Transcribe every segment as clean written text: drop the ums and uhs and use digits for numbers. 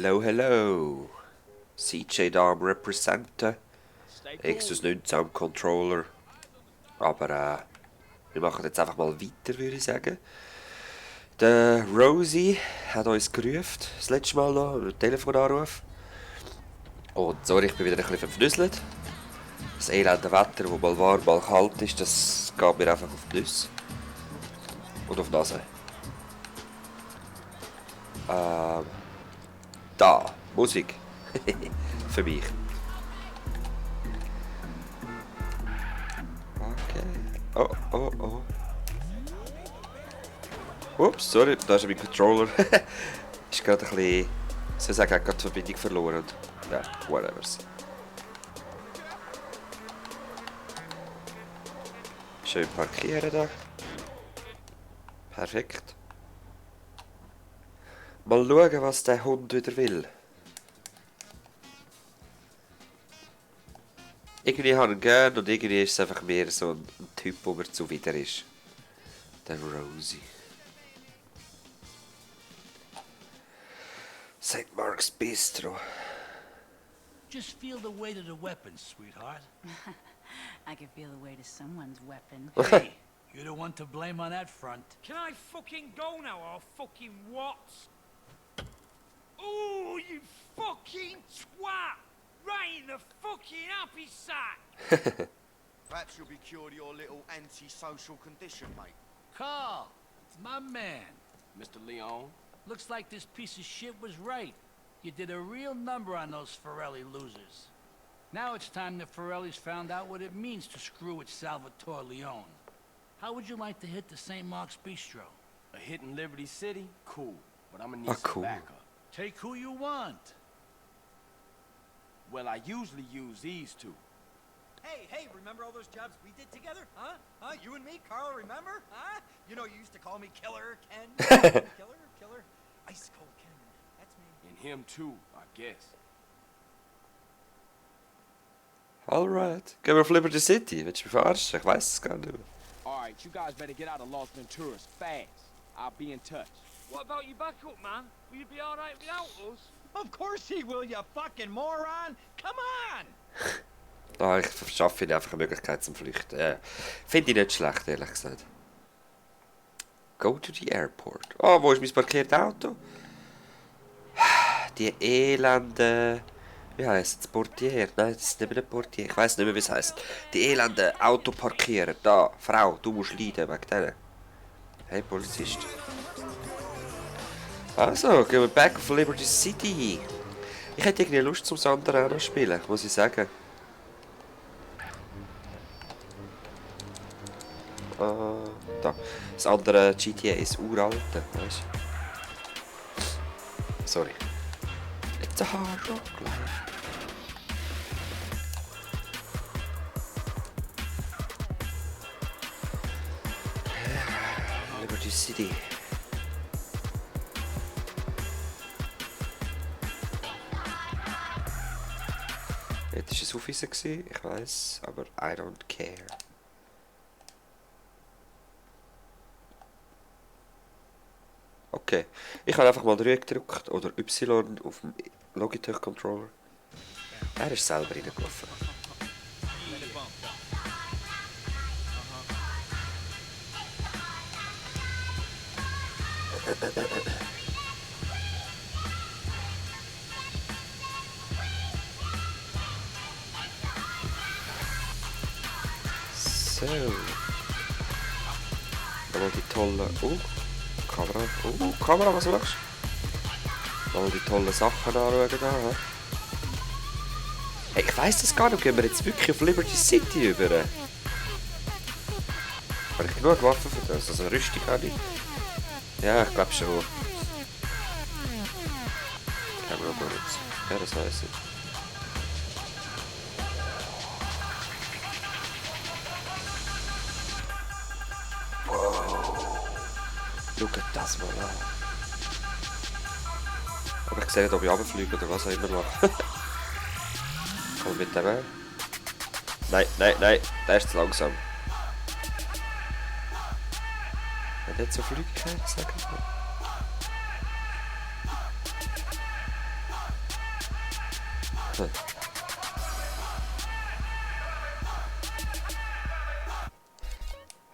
Hello, hello. CJ Dam representen. Exodus 19 am Controller. Aber wir machen jetzt einfach mal weiter, würde ich sagen. Der Rosie hat uns gerufen, das letzte Mal noch, mit dem Telefonanruf. Und sorry, ich bin wieder ein bisschen verfnüsselt. Das elende Wetter, das mal warm, mal kalt ist, das geht mir einfach auf die Nüsse. Und auf die Nase. Da, Musik. Für mich. Okay. Oh, oh, oh. Ups, sorry, da ist mein Controller. Ist gerade ein bisschen... soll ich sagen, hat gerade die Verbindung verloren. Und, ja, whatever. Schön parkieren da. Perfekt. Mal schauen, was der Hund wieder will. Irgendwie habe ich ihn gern und irgendwie ist es einfach mehr so ein Typ, wo mir zuwider ist. Der Rosie. St. Mark's Bistro. Just feel the weight of the weapons, sweetheart. I can feel the weight of someone's weapon. Hey, you're the one to blame on that front. Can I fucking go now or fucking what? Ooh, you fucking twat! Right in the fucking happy sack! Perhaps you'll be cured of your little antisocial condition, mate. Carl, it's my man. Mr. Leon? Looks like this piece of shit was right. You did a real number on those Forelli losers. Now it's time the Forellis found out what it means to screw with Salvatore Leone. How would you like to hit the St. Mark's Bistro? A hit in Liberty City? Cool. But I'm gonna need Ah, some cool. backup. Take who you want. Well, I usually use these two. Hey, remember all those jobs we did together? Huh? You and me, Carl, remember? Huh? You know, you used to call me Killer Ken. Killer. Ice Cold Ken. That's me. And him too, I guess. Alright. Gehen wir auf Liberty City. Willst du mich verarschen? Ich weiß es gar nicht mehr. Alright, you guys better get out of Los Venturas fast. I'll be in touch. What about your backup, man? Will you be alright without us? Of course he will, you fucking moron! Come on! Ah, ich verschaffe ihnen einfach eine Möglichkeit zum Flüchten. Ja. Finde ich nicht schlecht, ehrlich gesagt. Go to the airport. Oh, wo ist mein parkiertes Auto? Die elende... Wie heisst es? Portier? Nein, das ist nicht mehr ein Portier. Ich weiß nicht mehr, wie es heisst. Die elende Autoparkierer. Da, Frau, du musst leiden wegen denen. Hey, Polizist. Also, gehen wir back auf Liberty City. Ich hätte irgendwie Lust zum anderen auch noch spielen, muss ich sagen. Da. Das andere GTA ist uralte, weißt du? Sorry. It's a hard rock life. Liberty City. Jetzt war es Office, ich weiß, aber I don't care. Okay, ich habe einfach mal 3 gedrückt oder Y auf dem Logitech Controller. Er ist selber reingelaufen. So. Nochmal die tolle... Kamera. Kamera, was machst du? Mal die tollen Sachen anschauen da. Hey, ich weiss das gar nicht. Gehen wir jetzt wirklich auf Liberty City über? Habe ich genug Waffen für das? Also Rüstung habe ich. Ja, ich glaube schon. Camera Bullets. Ja, das weiss ich. Schaut das mal an. Aber ich sehe nicht, ob ich runterfliege oder was auch immer mache. Komm mit dem her. Nein, der ist zu langsam. Hat nicht so Flügigkeit, sag ich mal.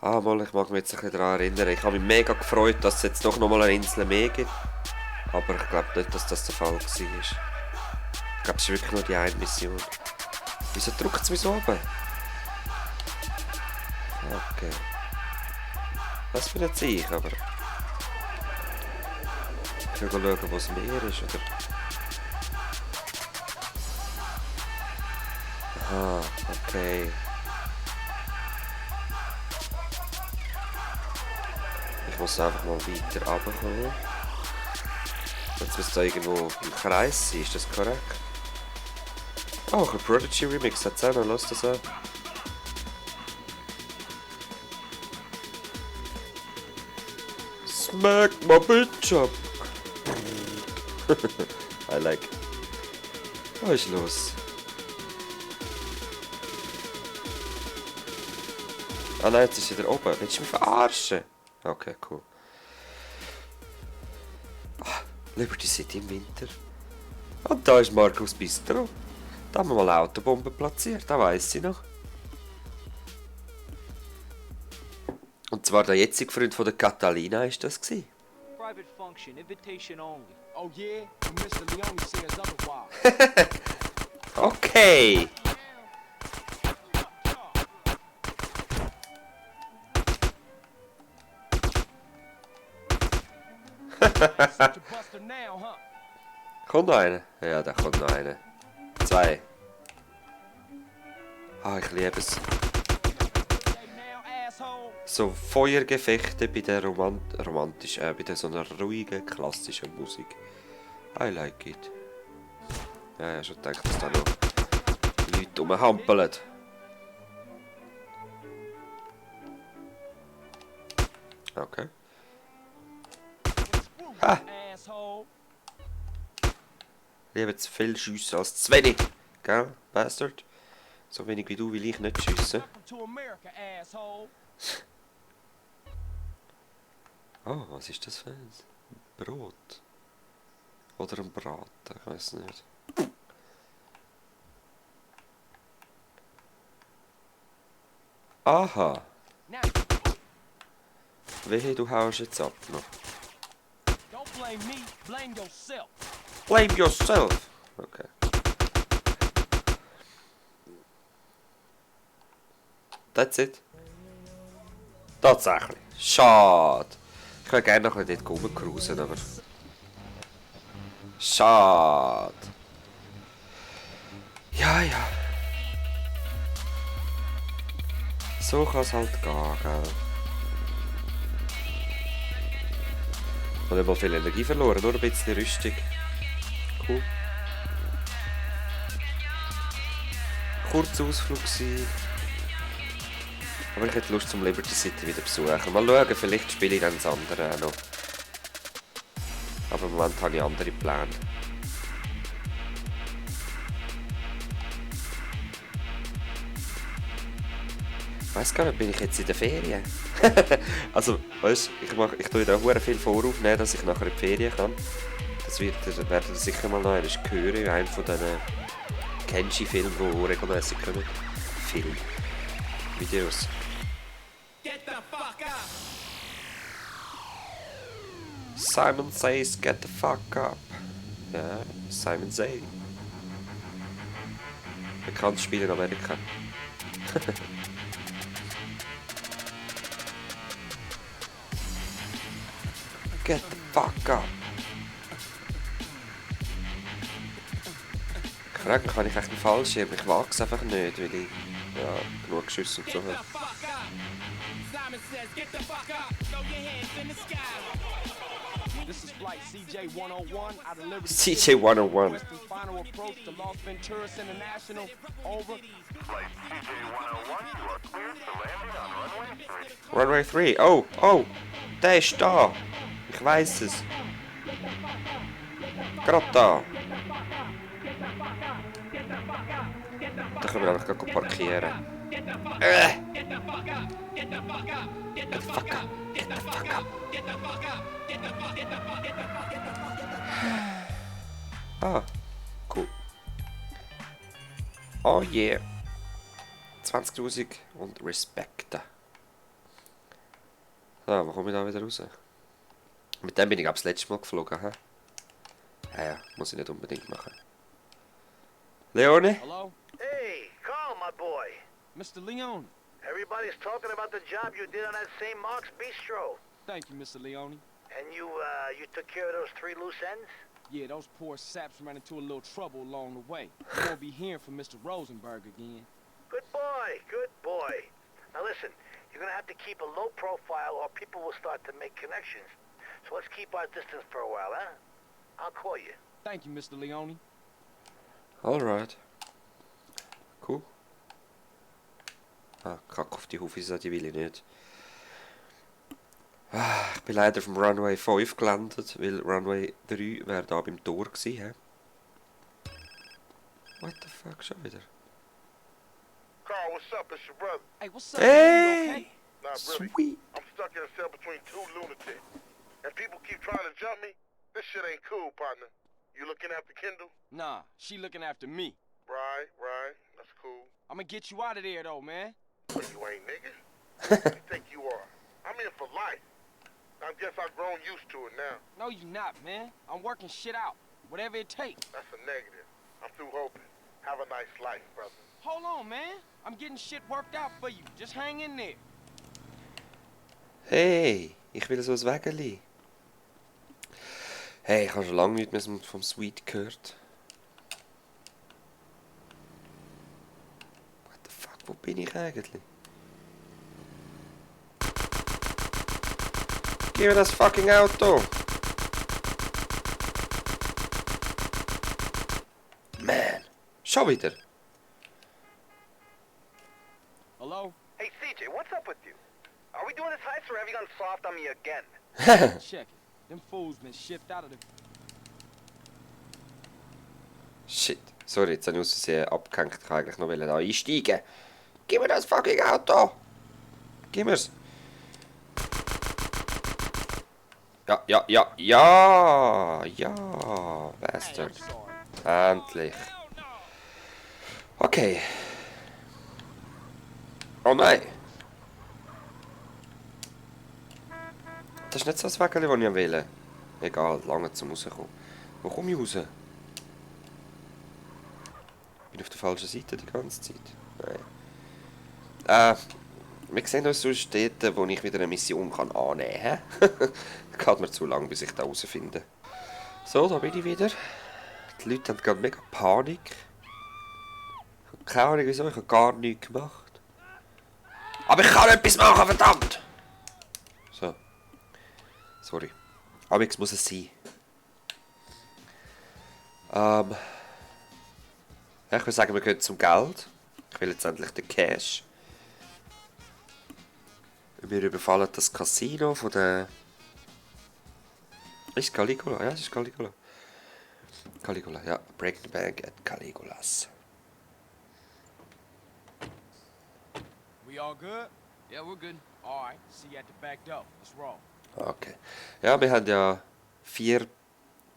Ah, mal, ich mag mich jetzt ein bisschen daran erinnern. Ich habe mich mega gefreut, dass es jetzt doch nochmal eine Insel mehr gibt. Aber ich glaube nicht, dass das der Fall war. Ich glaube, es ist wirklich nur die eine Mission. Wieso drückt es mich so oben? Okay. Das findet ich, aber... Ich will schauen, wo das Meer ist, oder? Aha, okay. Ich muss einfach mal weiter runterkommen. Jetzt müsste da irgendwo im Kreis sein, ist das korrekt? Oh, ein Prodigy Remix hat es auch noch, lass das an. Smack my bitch up! I like. Was ist los? Ah nein, jetzt ist sie wieder oben. Willst du mich verarschen? Okay, cool. Ah, Liberty City im Winter. Und da ist Markus Bistro. Da haben wir mal Autobomben platziert, da weiss ich noch. Und zwar der jetzige Freund von der Catalina ist das gewesen. Private function, invitation only. Oh yeah? And Mr. Leone says otherwise. Okay. Such a buster now, huh? Kommt noch einer? Ja, da kommt noch einer. 2. Ah, ich liebe es. Say now, asshole. So Feuergefechte bei der bei der so einer ruhigen, klassischen Musik. I like it. Ja, ich habe schon gedacht, dass da noch Leute rumhampeln. Okay. Ha! Asshole. Lieber zu viel schiessen als zu wenig. Gell, Bastard? So wenig wie du will ich nicht schiessen. Welcome to America, asshole. Oh, was ist das für ein Brot? Oder ein Braten? Ich weiß nicht. Aha. Now, Wehe, du haust jetzt ab noch. don't blame me, blame yourself. Blame yourself! Okay. That's it. Tatsächlich. Schade. Ich würde gerne noch dort rumcruisen, aber... Schade. Ja, ja. So kann es halt gehen, gell. Ich habe nicht mal viel Energie verloren, nur ein bisschen Rüstung. Cool. Kurzer Ausflug gewesen. Aber ich hätte Lust zum Liberty City wieder besuchen. Mal schauen, vielleicht spiele ich dann das andere auch noch. Aber im Moment habe ich andere Pläne. Ich weiss gar nicht, bin ich jetzt in der Ferien? Also, weißt du, ich tue da sehr viel voraufnehmen, dass ich nachher in die Ferien kann. Das werdet ihr sicher mal noch einmal hören in einem von diesen Kenshi-Filmen, die regelmäßig kommen. Videos. Get the fuck up! Simon says, get the fuck up. Ja, Simon Say. Bekanntes Spiel in Amerika. Get the fuck up. Fragen kann ich echt einen Fallschirm, ich wage es einfach nicht, weil ich genug Schüsse und so habe. Simon says, get the fuck up! Throw your hands in the sky! This is flight CJ-101 out of Liberty CJ-101. Western final approach to Los Venturas International. Over. Runway 3. Oh, oh, der ist da. Ich weiß es. Gerade da. Da können wir einfach gleich parkieren. Get the fuck up. Get the fuck up. Get the fuck up. Get the fuck up. Get the fuck up. Get the fuck up. Get the fuck. Get the fuck. Get the fuck. Ah, cool. Oh yeah. 20.000 und Respekte. So, wo komme ich da wieder raus? Mit dem bin ich, glaube ich, das letzte Mal geflogen, hä? Ja, muss ich nicht unbedingt machen. Leone? Hello? Hey, Carl, my boy. Mr. Leone. Everybody's talking about the job you did on that St. Mark's Bistro. Thank you, Mr. Leone. And you took care of those 3 loose ends? Yeah, those poor saps ran into a little trouble along the way. You won't be hearing from Mr. Rosenberg again. Good boy, good boy. Now listen, you're gonna have to keep a low profile or people will start to make connections. So let's keep our distance for a while, huh? I'll call you. Thank you, Mr. Leone. Alright. Cool. Ah, kack auf die Hufe, die will ich nicht. Ah, ich bin leider vom Runway 5 gelandet, weil Runway 3 wäre da beim Tor gewesen, hä? What the fuck, schon wieder? Carl, what's up? It's your brother. Hey, what's up, man? You Hey! okay? Not really. Sweet! I'm stuck in a cell between 2 lunatics. And people keep trying to jump me. This shit ain't cool, partner. You looking after Kendall? Nah, she looking after me. Right, right. That's cool. I'ma get you out of there, though, man. But you ain't, nigga. Who you think you are? I'm here for life. I guess I've grown used to it now. No, you not, man. I'm working shit out. Whatever it takes. That's a negative. I'm through hoping. Have a nice life, brother. Hold on, man. I'm getting shit worked out for you. Just hang in there. Hey, ich will so ein Wägeli. Hey, ich habe schon lange nichts mehr vom Sweet gehört. What the fuck, wo bin ich eigentlich? Gib mir das fucking Auto! Man, schon wieder! Hello? Hey, CJ, what's up with you? Are we doing this heist or have you gone soft on me again? Check it. Them fools been shipped out of the... Shit, sorry, jetzt habe ich aus Versehen abgehängt. Ich kann eigentlich noch da einsteigen. Gib mir das fucking Auto! Gib mir's! Ja, ja, ja, ja! Ja, Bastard. Endlich. Okay. Oh nein! Das ist nicht so ein Wägeli, das ich wähle. Egal, lange zum rauskommen. Wo komme ich raus? Bin auf der falschen Seite die ganze Zeit. Nein. Wir sehen uns sonst dort, wo ich wieder eine Mission annehmen kann. Geht mir zu lang, bis ich da herausfinde. So, da bin ich wieder. Die Leute haben gerade mega Panik. Ich habe keine Ahnung wieso, ich habe gar nichts gemacht. Aber ich kann etwas machen, verdammt! So. Sorry. Aber jetzt muss es sein. Ja, ich würde sagen, wir gehen zum Geld. Ich will jetzt endlich den Cash. Wir überfallen das Casino von der... Ist Caligula? Ja, es ist Caligula. Caligula, ja. Break the bank at Caligulas. We all good? Yeah, we're good. All right, see you at the back door. Let's roll. Okay. Ja, wir haben ja 4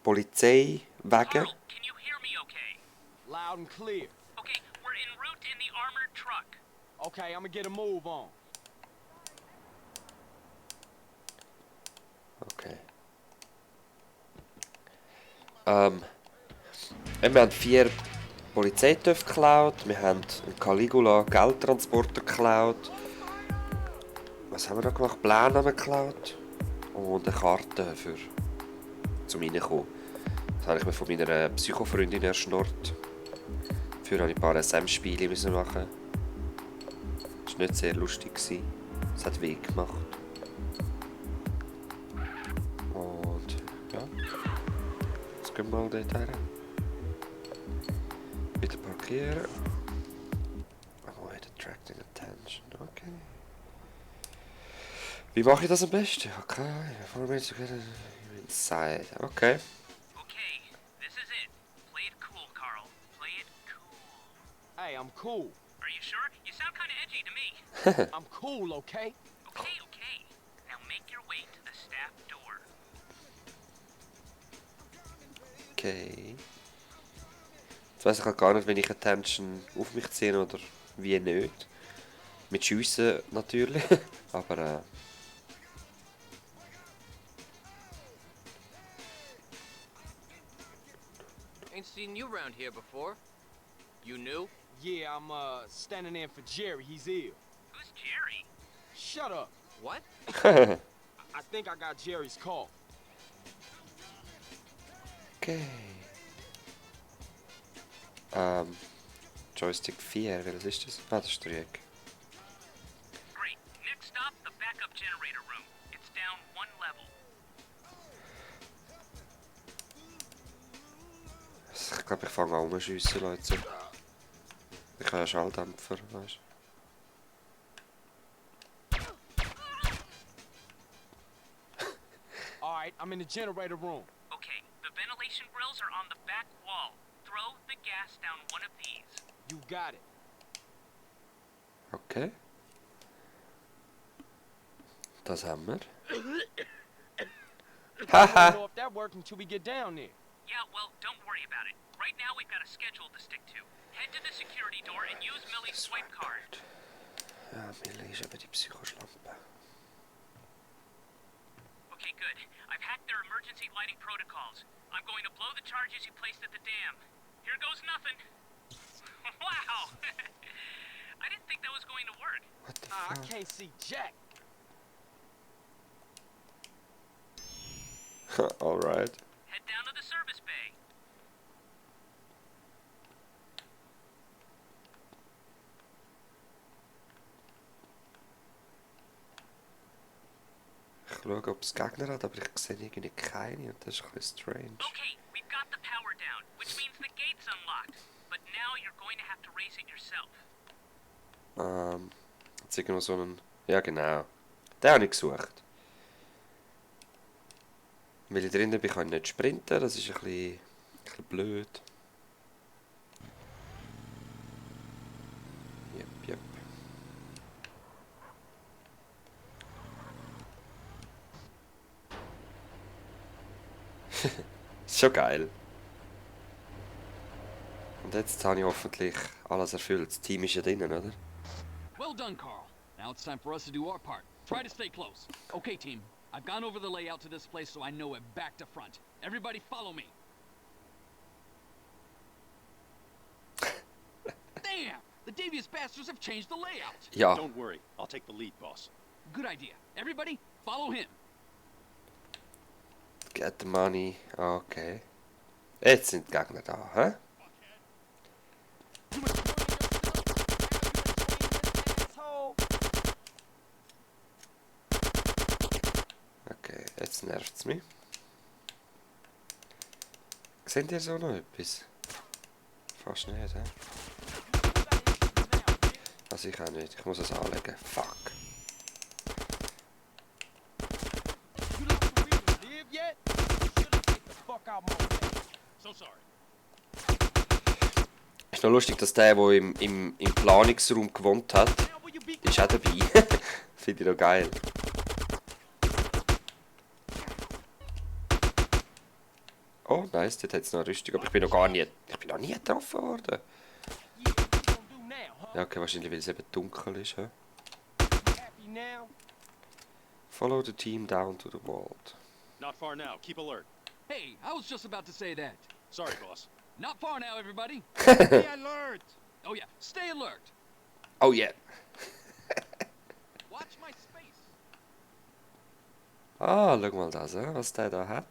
Polizeiwagen. Carl, can you hear me okay? Loud and clear. Okay, we're en route in the armored truck. Okay, I'ma get a move on. Okay. Wir haben 4 Polizeitöpfe geklaut, wir haben einen Caligula Geldtransporter geklaut. Was haben wir noch gemacht? Pläne haben wir geklaut. Und eine Karte zum Reinkommen. Das habe ich mir von meiner Psychofreundin erschnurrt. Dafür musste ich ein paar SM-Spiele machen. Das war nicht sehr lustig. Es hat weh gemacht. Und ja. Jetzt gehen wir mal dort her. Wieder parkieren. Avoid attracting attention. Okay. Wie mache ich das am besten? Okay, inside. Okay. Okay, this is it. Play it cool, Carl. Play it cool. Hey, I'm cool. Are you sure? You sound kind of edgy to me. I'm cool, okay? Okay, okay. Now make your way to the staff door. Okay. weiß ich halt gar nicht, wenn ich Attention auf mich ziehe oder wie nicht. Mit Schiessen natürlich, aber Ain't seen you around here before. You new? Yeah, I'm standing in for Jerry. He's ill. Who's Jerry? Shut up. What? I think I got Jerry's call. Okay. Joystick 4, welches ist das? Ah, das ist Dreieck. Great. Next stop, the backup generator room. It's down one level. Ich glaube, ich fange an rumschiessen, Leute. Ich habe ja Schalldämpfer, weißt du. Alright, I'm in the generator room. Okay, the ventilation grills are on the back wall. Throw the gas down one of these. You got it. Okay. Das haben wir. I don't know if that worked until we get down there. Yeah, well, don't worry about it. Right now we've got a schedule to stick to. Head to the security door and use Millie's swipe card. Ja, Millie ist aber die Psychoschlampe. Okay, good. I've hacked their emergency lighting protocols. I'm going to blow the charges you placed at the dam. Here goes nothing. Wow! I didn't think that was going to work. What the I fuck? can't see Jack. Alright. Head down to the service bay. Ich schaue, ob es Gegner hat, aber ich sehe irgendwie keine und das ist ein bisschen strange. Okay, we've got the power down, which means the gate's unlocked. But now you're going to have to raise it yourself. Jetzt irgendwo so einen... Ja, genau. Den habe ich gesucht. Weil ich drinnen bin, kann ich nicht sprinten, das ist ein bisschen blöd. Yep. Ist schon geil. Und jetzt habe ich hoffentlich alles erfüllt. Das Team ist ja drinnen, oder? Well done, Carl. Now it's time for us to do our part. Try to stay close. Okay, team. I've gone over the layout to this place so I know it back to front. Everybody follow me. Damn! The devious bastards have changed the layout. Ja. Don't worry. I'll take the lead, boss. Good idea. Everybody, follow him. Get the money. Okay. Jetzt sind die Gegner da, hä? Okay, jetzt nervt es mich. Seht ihr so noch etwas? Fast nicht, hä? Also ich auch nicht. Ich muss es anlegen. Fuck. So sorry. Ist noch lustig, dass der im Planungsraum gewohnt hat, ist auch dabei. Finde ich noch geil. Oh, nice, dort hat es noch eine Rüstung, aber ich bin noch nie getroffen worden. Ja, okay, wahrscheinlich, weil es eben dunkel ist. He? Follow the team down to the vault. Not far now. Keep alert. Hey, I was just about to say that. Sorry, boss. Not far now, everybody. Stay alert. Oh yeah, stay alert. Oh yeah. Watch my space. Ah, schau mal das, was der da hat.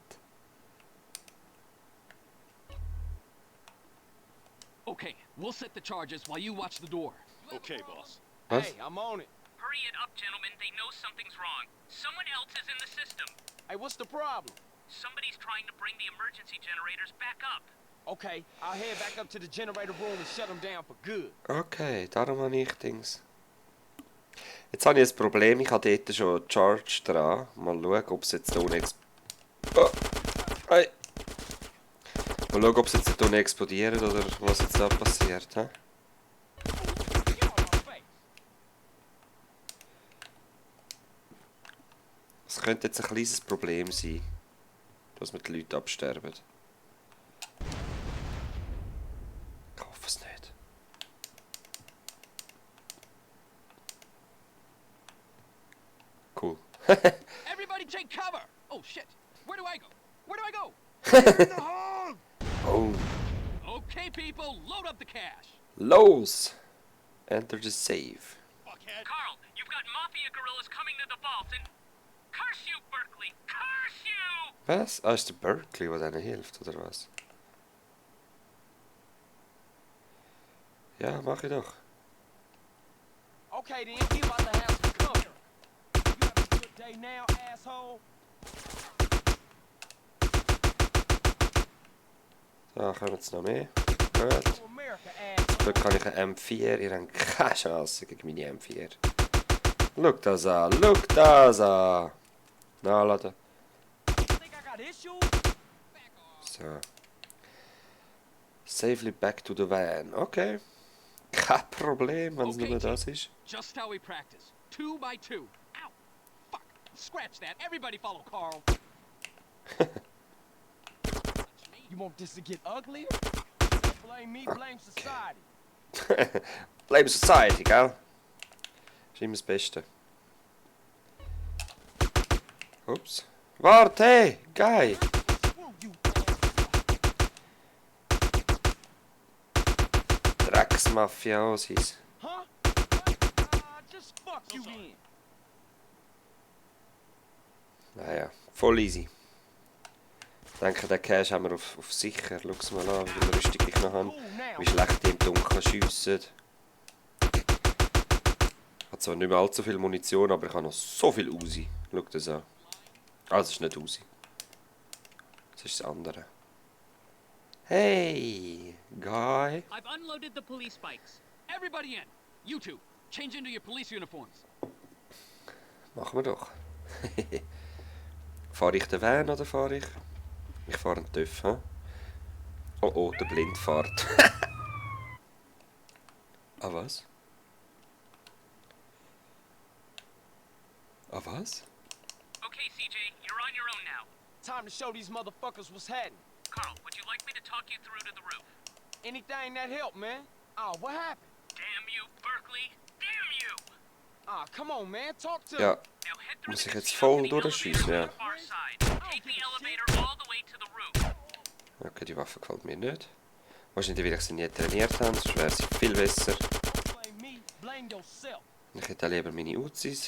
Okay, we'll set the charges while you watch the door. Okay, boss. Was? Hey, I'm on it. Hurry it up, gentlemen. They know something's wrong. Someone else is in the system. Hey, what's the problem? Somebody's trying to bring the emergency generators back up. Okay, I'll head back up to the generator room and shut them down for good. Okay, darum habe ich Dings. Jetzt habe ich ein Problem, ich habe dort schon Charge dran. Mal schauen, ob es jetzt da unten Mal schauen, ob es jetzt da unten explodiert oder was jetzt da passiert. He? Es könnte jetzt ein kleines Problem sein, dass mir die Leute absterben. Everybody take cover! Oh shit! Where do I go? Where do I go? Oh, Okay, people, load up the cash. los! Enter the safe. Carl, you've got mafia guerrillas coming to the vault and... Curse you, Berkeley! Curse you! Was? Ah, ist der Berkeley, der denen hilft, oder was? Ja, mach ich doch. Okay, then, we about to have some company. You have a good day now, asshole? Da kommen jetzt noch mehr. Gut. Zum Glück kann ich einen M4. Ihr habt keine Chance gegen meine M4. Schau das an, schau das an. Nachladen. So. Safely back to the van. Okay. Kein Problem, wenn es nur das ist. Just how we practice. 2 by 2. Ow! Fuck! Scratch that. Everybody follow Carl. You want this to get uglier? Blame me, blame society. Blame Society, gell? Ist immer das Beste. Ups. Warte! Geil! Drecksmafiosis. Huh? Just fuck you in. Naja, voll easy. Ich denke, den Cash haben wir auf sicher. Schau es mal an, wie viel Rüstung ich noch habe. Wie schlecht die im Dunkeln schiessen. Ich habe zwar nicht mehr allzu viel Munition, aber ich habe noch so viel Uzi. Schau das an. Ah, das ist nicht Uzi. Das ist das andere. Hey, Guy. I've unloaded the police bikes. Everybody in. You two, change into your police uniforms. Machen wir doch. Fahre ich den Van oder fahre ich? Ich fahre einen TÜV, hm? Oh oh, der Blind fährt. Ah was? Ah was? Okay, CJ, you're on your own now. Time to show these motherfuckers what's happening. Carl, would you like me to talk you through to the roof? Anything that help, man. Oh, what happened? Damn you, Berkeley! Damn you! Ah, come on, man. Talk to Ja. Now head through Muss the ich jetzt casino voll to the durchschiessen, elevator ja. on the far side. Take the elevator all the way to the roof. Okay, die Waffe gefällt mir nicht. Wahrscheinlich, weil ich sie nie trainiert habe, sonst wäre sie viel besser. blame me, blame yourself. Ich hätte lieber meine Uzis.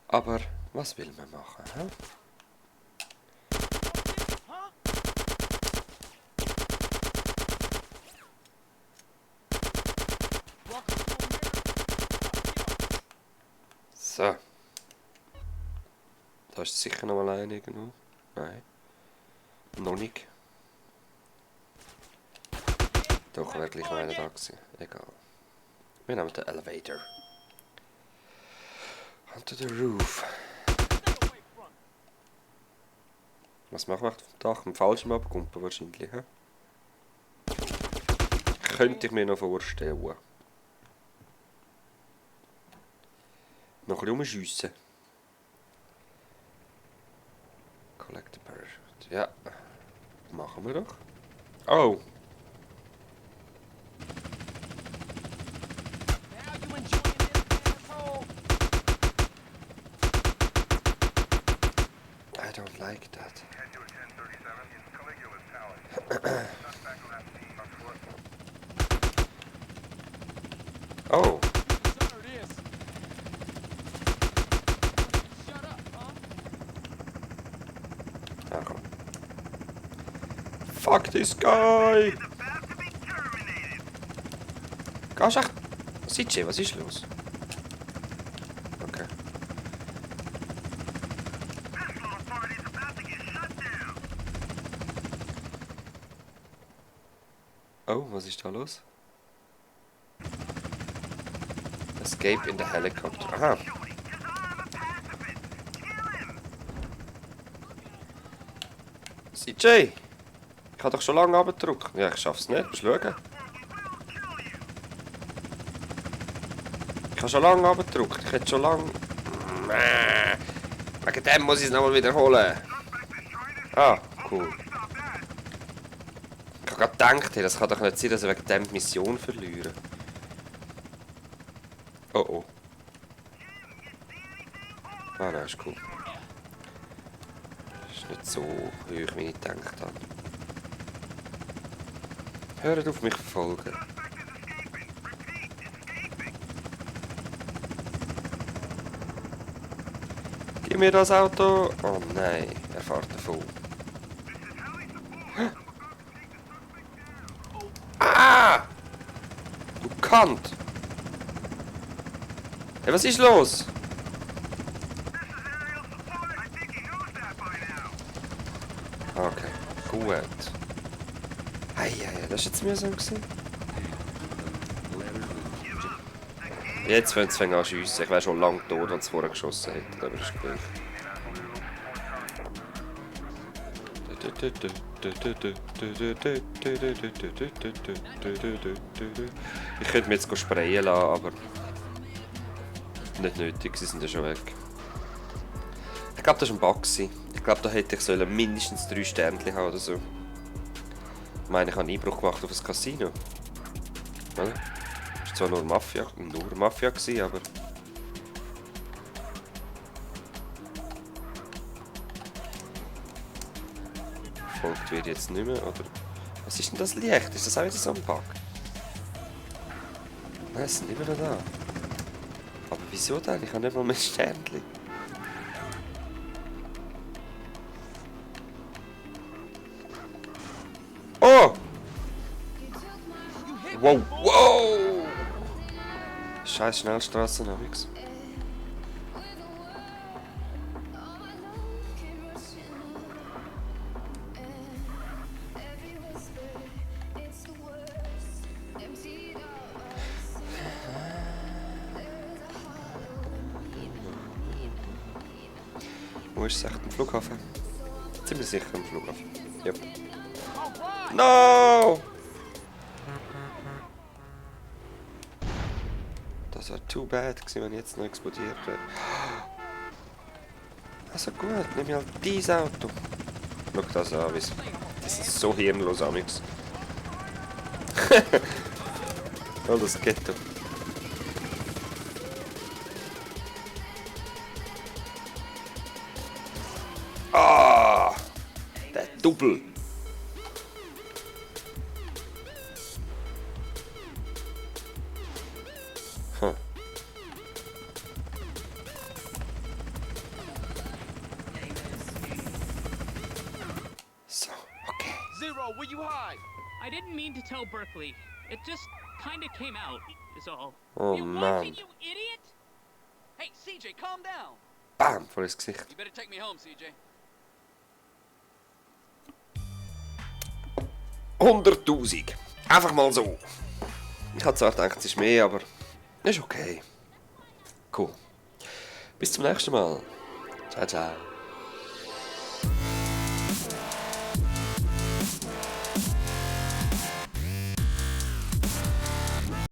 Aber, was will man machen, hä? So. Da ist sicher noch allein irgendwo. Nein. Noch nicht. Doch, wäre gleich noch einer da gewesen. Egal. Wir nehmen den Elevator. Onto the roof. Was machen wir auf dem Dach? Im falschen abkumpen wahrscheinlich, hä? Könnte ich mir noch vorstellen. Noch ein bisschen rumschiessen. Collect the parachute. Ja. Machen wir doch. Oh! I don't like that. Oh! Ah, komm. Fuck this guy! Gehst du echt? CJ, was ist los? Okay. Oh, was ist da los? Escape in the helicopter. Aha. CJ! Ich habe doch schon lange abgedrückt. Ja, ich schaff's nicht. Musst schauen. Ich habe schon lange abgedrückt. Ich hätte schon lange... Wegen dem muss ich es nochmal wiederholen. Ah, cool. Ich habe gerade gedacht, hey, das kann doch nicht sein, dass ich wegen dem die Mission verliere. Oh oh. Ah, nein, ist cool. Ist nicht so hoch, wie ich gedacht habe. Hört auf mich zu verfolgen. Gib mir das Auto! Oh nein, er fährt davon. Ah! Du Kant! Hey, was ist los? Okay, gut. Hey, das war jetzt mühsam gewesen. Jetzt wollen sie an schiessen. Ich wäre schon lange tot, wenn sie vorher geschossen hätten, aber ist gut. Ich könnte mir jetzt sprayen lassen, aber nicht nötig, sie sind ja schon weg. Ich glaube, das war ein Bug. Ich glaube, da hätte ich mindestens 3 Sternchen haben oder so. Ich meine, ich habe einen Einbruch gemacht auf ein Casino. Oder? Das war zwar nur Mafia gewesen, aber... Folgt wird jetzt nicht mehr, oder? Was ist denn das Licht? Ist das auch wieder so ein Bug? Nein, es sind immer noch da. Aber wieso denn? Ich habe nicht mal mehr Sternchen. Oh! Wow, wow! Scheiß Schnellstraße, nix. Wo ist es echt am Flughafen? Ziemlich sicher am Flughafen. Ja. No! Das wäre too bad gewesen, wenn ich jetzt noch explodiert wäre. Also gut, nehme ich halt dieses Auto. Schau das an, das ist so hirnlos amix. Oh, das Ghetto. Ah! Der Double! Huh. So, okay. Zero, where you hide? I didn't mean to tell Berkeley. It just kind of came out, is all. Oh You man. watching, you idiot? Hey, CJ, calm down. Bam! Vor ins Gesicht. You better take me home, CJ. 100.000. Einfach mal so. Ich hatte zwar gedacht, es ist mehr, aber ist okay. Cool. Bis zum nächsten Mal. Ciao, ciao.